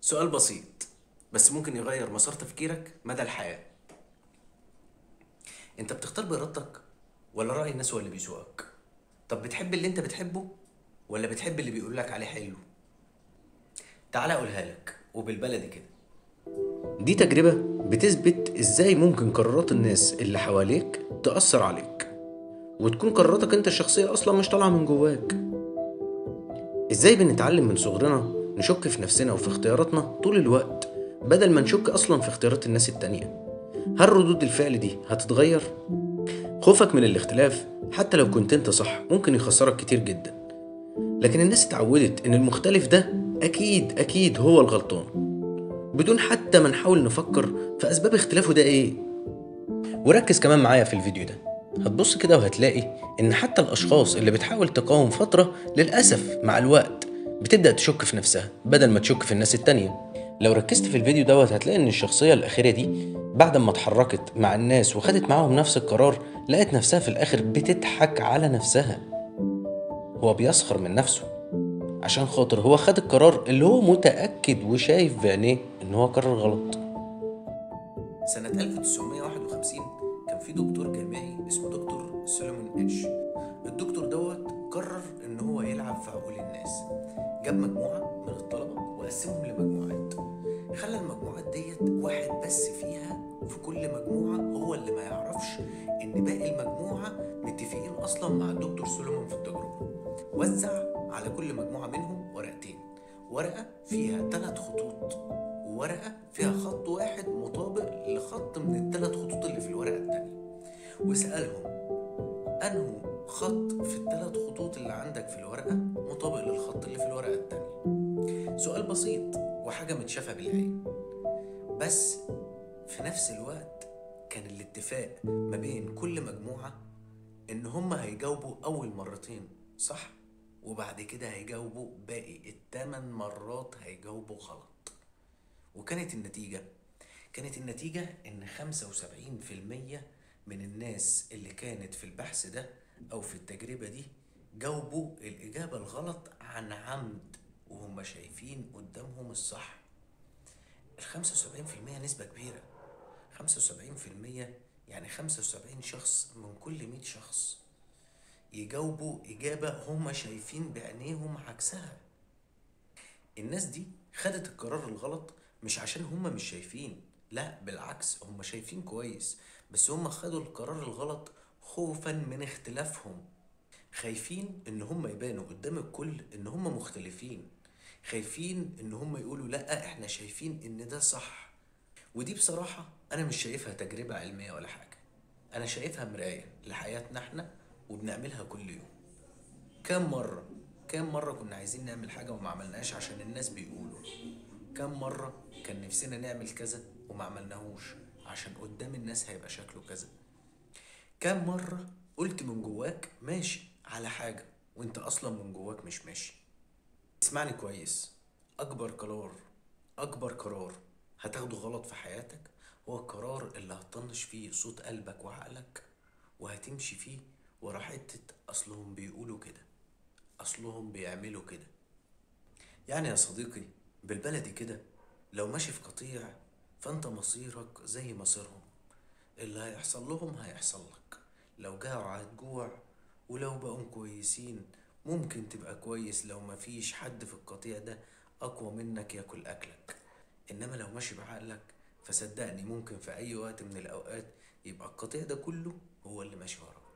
سؤال بسيط بس ممكن يغير مسار تفكيرك مدى الحياة. انت بتختار بإرادتك ولا رأي الناس هو اللي بيسوقك؟ طب بتحب اللي انت بتحبه ولا بتحب اللي بيقولك عليه حلو؟ تعالى اقولها لك وبالبلدي كده. دي تجربة بتثبت ازاي ممكن قرارات الناس اللي حواليك تأثر عليك، وتكون قراراتك انت الشخصية اصلا مش طالعة من جواك. ازاي بنتعلم من صغرنا نشك في نفسنا وفي اختياراتنا طول الوقت بدل ما نشك اصلا في اختيارات الناس التانية؟ هل ردود الفعل دي هتتغير؟ خوفك من الاختلاف حتى لو كنت انت صح ممكن يخسرك كتير جدا، لكن الناس اتعودت ان المختلف ده اكيد اكيد هو الغلطان، بدون حتى ما نحاول نفكر في اسباب اختلافه ده ايه. وركز كمان معايا في الفيديو ده، هتبص كده وهتلاقي ان حتى الاشخاص اللي بتحاول تقاوم فترة للأسف مع الوقت بتبدأ تشك في نفسها بدل ما تشك في الناس التانية. لو ركزت في الفيديو دوت هتلاقي ان الشخصية الأخيرة دي بعد ما اتحركت مع الناس وخدت معاهم نفس القرار لقت نفسها في الآخر بتضحك على نفسها. هو بيسخر من نفسه عشان خاطر هو خد القرار اللي هو متأكد وشايف بعينيه ان هو قرار غلط. سنة 1951 كان في دكتور جامعي اسمه دكتور سولومون اتش. الدكتور دوت قرر ان هو يلعب في عقول الناس. جاب مجموعة من الطلبة وقسمهم لمجموعات، خلى المجموعات ديت واحد بس فيها في كل مجموعة هو اللي ما يعرفش ان باقي المجموعة متفقين اصلا مع الدكتور سولومون في التجربة. وزع على كل مجموعة منهم ورقتين، ورقة فيها 3 خطوط وورقة فيها خط واحد مطابق لخط من ال3 خطوط اللي في الورقة التانية، وسألهم أنه خط في ال3 خطوط اللي عندك في الورقة مطابق للخط اللي في الورقة التانية. سؤال بسيط وحاجة متشافة بالعين، بس في نفس الوقت كان الاتفاق ما بين كل مجموعة إن هما هيجاوبوا أول مرتين صح، وبعد كده هيجاوبوا باقي 8 مرات هيجاوبوا غلط. وكانت النتيجة، كانت النتيجة إن 75% من الناس اللي كانت في البحث ده أو في التجربة دي جاوبوا الإجابة الغلط عن عمد وهم شايفين قدامهم الصح. 75% نسبة كبيرة، 75% يعني 75 شخص من كل 100 شخص يجاوبوا إجابة هم شايفين بعينيهم عكسها. الناس دي خدت القرار الغلط مش عشان هم مش شايفين، لا بالعكس هم شايفين كويس، بس هم خدوا القرار الغلط خوفا من اختلافهم، خايفين ان هم يبانوا قدام الكل ان هم مختلفين، خايفين ان هم يقولوا لا احنا شايفين ان ده صح. ودي بصراحة انا مش شايفها تجربة علمية ولا حاجة، انا شايفها مراية لحياتنا احنا وبنعملها كل يوم. كام مرة كنا عايزين نعمل حاجة وما عملناش عشان الناس بيقولوا، كام مرة كان نفسنا نعمل كذا وما عملناهوش عشان قدام الناس هيبقى شكله كذا، كام مرة قلت من جواك ماشي على حاجة وانت اصلا من جواك مش ماشي. اسمعني كويس، اكبر قرار هتاخده غلط في حياتك هو القرار اللي هتطنش فيه صوت قلبك وعقلك وهتمشي فيه ورا حتة اصلهم بيقولوا كده، اصلهم بيعملوا كده. يعني يا صديقي بالبلدي كده، لو ماشي في قطيع فانت مصيرك زي مصيرهم، اللي هيحصل لهم هيحصل لك، لو جاعوا هتجوع، ولو بقوا كويسين ممكن تبقى كويس لو مفيش حد في القطيع ده اقوى منك ياكل اكلك. انما لو ماشي بعقلك فصدقني ممكن في اي وقت من الاوقات يبقى القطيع ده كله هو اللي ماشي وراك.